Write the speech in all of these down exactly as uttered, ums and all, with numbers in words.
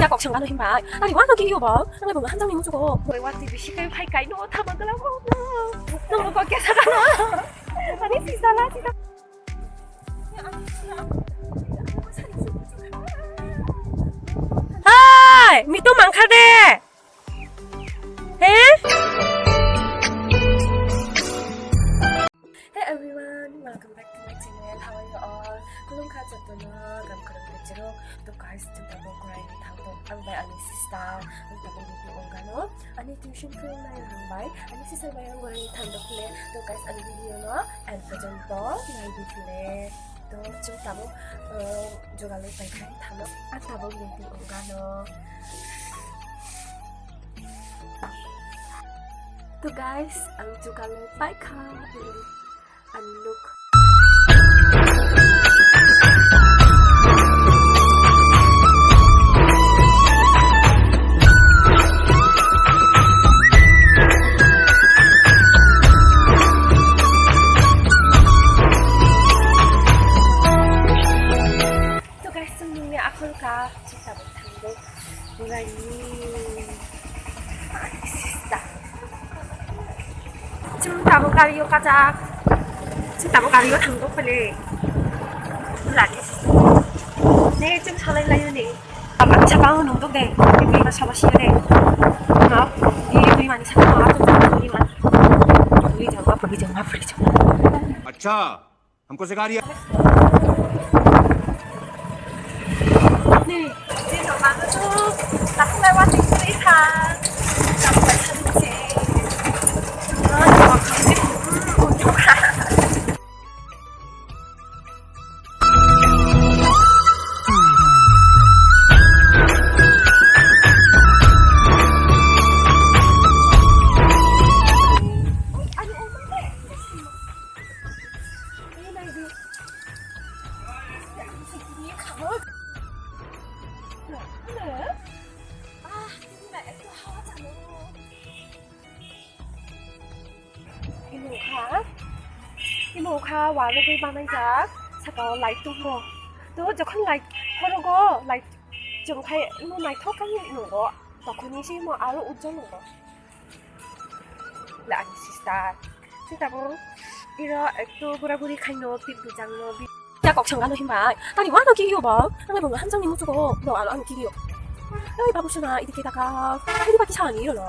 Kok sangano himbai. Ari wano kiriyo ba? Ang bo hanjang ni musugo. Koi wati bisi kai phai kai no thama gala mo. No mo kok kesa gala. Ani sisa la sisa. Hai, mitu mangkha de. He? Hey everyone, welcome back to my channel. How are you all? Khulumkha jotono, gam khorang kechero. To guys, chwng tabuk gorai ni thangbo. Ang bai ani sister, ang tabuk meeting ongkha no. Ani tuition phungnai ang bai, ani sister bai ang gorai ni thangbo khle. To guys, ani video no end porjonto nai di khle. To chwng tabuk, uh, jogalai pai khai thangno. Ang tabuk meeting ongkha no. To guys, ang jogalai pai kha. Ang look. To guys, chwng nungni akhol ka. Chwng tabuk thangbo. Burai ni. Ani sister. Chwng tabuk gari o kajak. Chwng tabuk gari o thangbo phale. Burai ni sister. Ne chwng salai laio ne. Ang sakang nung dok de. Bini ma saba sia de. Ma, bini bini mani sakang ma tu bini ma. Bini jama, bini jama, bini jama. Acha. हमको सिखा रही है। Imo kha, imo kha walrogwi banaijak, saka o light tongo. To jokhon light horogo, light chwng khai no naithok khai nungo, tokhoni se imo aro ujjol nungo. Le ani sister. Sita bo iro ekto gura guri khaino pit bujang no bi. Ya kok sangano himbai. Tani wano kiriyo bo. Ang bo hanjang ni musugo. Bo aro ang kiriyo. Oi babu suna idike taka. Ini baki sani iro no.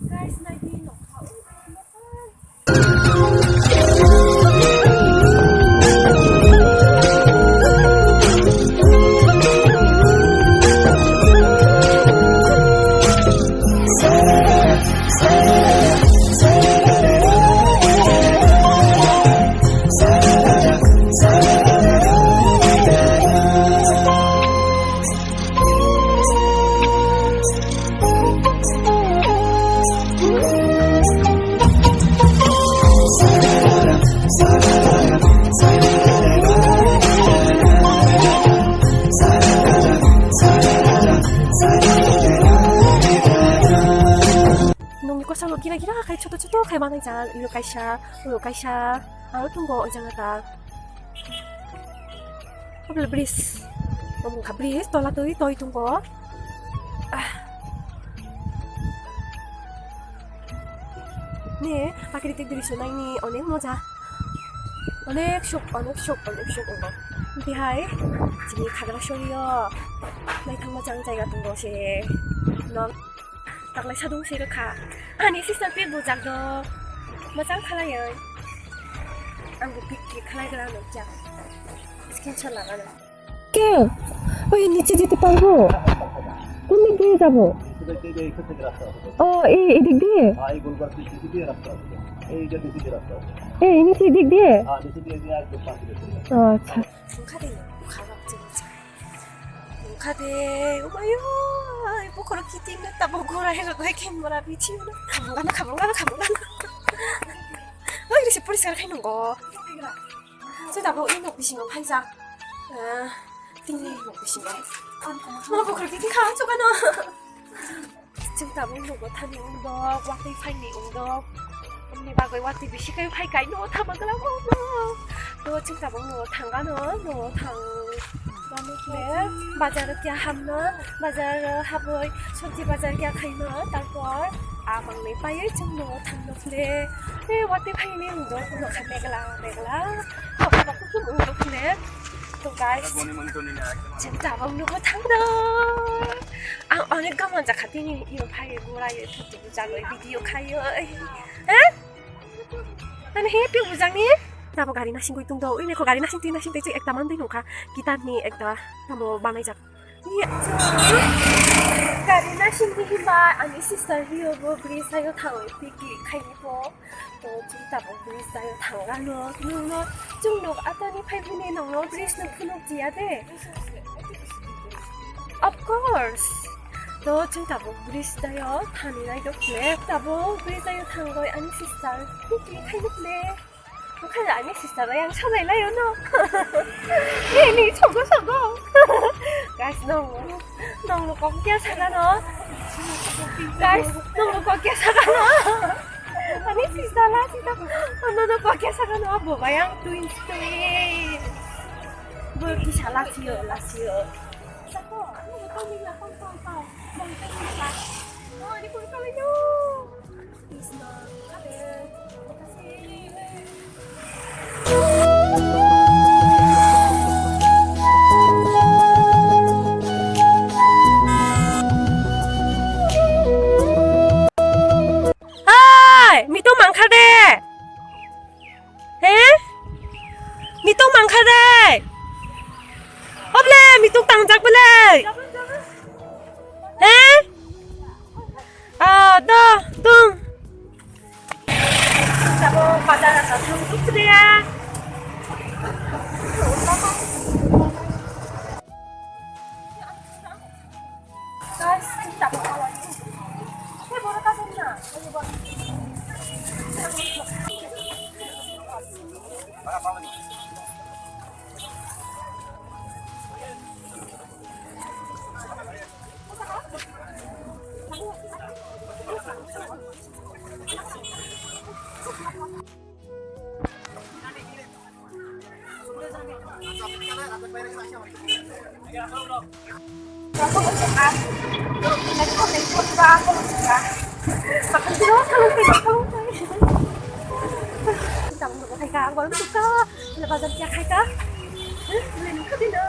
Guys, nai di no. Nungni kosa no gira gira khai, choto choto khai manai jang, iro kaisa, uro kaisa, aro tongo o jaga ta. Obo le bridge. Obo wngkha bridge, tola twi toi tongo. Ah. Ne, prakriti drisyo naini onek moja. Onek suk, onek suk, onek suk wngo. Tihai, chini Khagrasori o naithok moja wng jaiga tongo se. Nok. Taklai sadung se rwkha. Ani sister pik bujak do. Mochang khalaioi. Ang bo pik pik khalai gra nukjak. Screenshot lagano. Ke? Oi, niche jete parbo? Kono diye jabo? O, ei, edik diye? এই নিচে এদিক দিয়ে? আচ্ছা। Thangkha de, kharap chini. Nungkha de, umayo, ai, bukhoro kiting na tabo gora hero doi camera bichi na. Khamungano, khamungano, khamungano. Oi, risi poriskar khai nungo. Chwng tabo ino bisingo phaijak. Ah, tini ino bisingo. Ma bukhoro kiting kha chukano. Chwng tabuk nugo thani wngdok, watwi phaini wngdok. Omni bagwi watwi bisi khe phai kai nugo thama glak wngdok. To chwng tabuk nugo thangano, nugo thang. Bazar kya hamno, bazar haboi, sabji bazar kya khaino, tarpor abangni paiwi chwng no thangno khle. E, wate phaini wngdo, kuno kha megla, megla. Kok kok kok wngdo khle. To guys, chwng tabang nugo thangno. Ang onek gamon jakha tini ino phai gura ye photo bujagoi video khayo. Eh? Ani he pi bujang ni? Tabo gari nasing goi tungdo. Ini ko gari nasing twi nasing twi ekta mandai nungkha. Kita ni ekta tamo banai jak. Iya. Gari nasing twi himba ani sister hiyo bo bridge ayo thangoi piki khaini po. To chwng tabuk bridge dayo thangano, nwngno chwng nuk atani phai phini nongno bridge no phunuk jiya de. Of course. To chwng tabuk bridge dayo thani nai dok le. Tabuk bridge dayo thangoi ani sister kuti khai dok le. Okhai ani sister yang sanai layo no. Ini sogo sogo. Guys, nong nong kok kya sagano. Guys, nong kok kya sagano. Ani sister la sita. Ano no kok kya sagano. Bo bayang twins twins. Bo kisa la siyo la siyo. Sako, ano ko ni la pang pang pang. Bang pang pang. Oh, ini pun kali no. Hai, mitung mangkha de. He? Mitung mangkha de. Oble, mitung tangjak bele. He? Ah, do, tung. Sabo bazar asa thang tuk de ya. Guys, kita mau lagi. Ini baru kasih na. Ini baru. Bazar kya khai ka? Hah? Bini nungkha dino.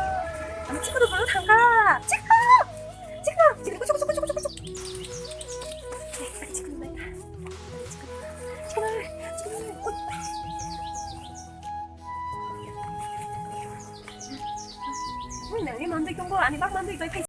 Ang chikoro boro thangka. Chikoro! Chikoro! Chikoro! Chikoro! Chikoro! Chikoro! Chikoro! Chikoro! Ui, nangni mandui tongo, ani bak mandui bai phai.